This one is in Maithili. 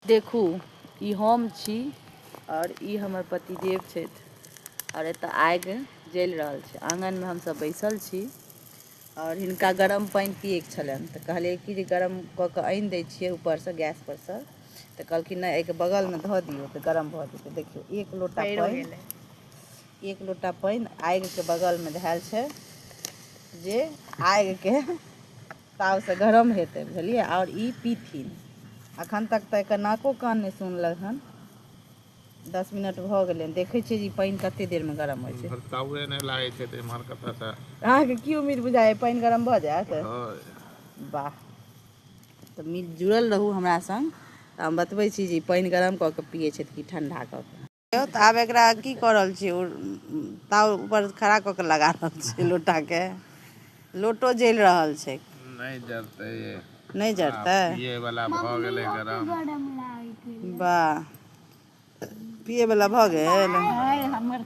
देखू ई हम छी आओर ई हमर पतिदेव छथि आओर एतऽ आगि जलि रहल छै। आँगनमे हमसब बैसल छी आओर हिनका गरम पानि पियैके छलनि तऽ कहलियै कि जे गरम कऽ कऽ आनि दै छियै ऊपरसँ गैस परसँ, तऽ कहलखिन नहि, एहिके बगलमे धऽ दियौ तऽ गरम भऽ जेतै। देखियौ, एक लोटा पानि, एक लोटा पानि आगिके बगलमे धयल छै जे आगिके तावसँ गरम हेतै, बुझलियै? आओर ई पीथिन। अखन तक तऽ एकर नाको कान नहि सुनलक हन। 10 मिनट भऽ गेलै, देखै छियै जे ई पानि कते देरमे गरम होइ छै। तावे नहि लागै छै तऽ इम्हर कतऽसँ? अहाँके की उम्मीद बुझाइए, पानि गरम भऽ जायत? वाह, तऽ मिल जुड़ल रहू हमरा संग तऽ हम बतबै छी जे ई पानि गरम कऽ कऽ पियै छथि कि ठण्डा कऽ कऽ। तऽ आब एकरा की कऽ रहल छी? ताव ऊपर खड़ा कऽ कऽ लगा रहल छी लोटाके। लोटो जलि रहल छै। नहि जरतै। नहि जरतै? पियै वाला भऽ गेलै गरम। वाह, पियै वला भऽ गेल।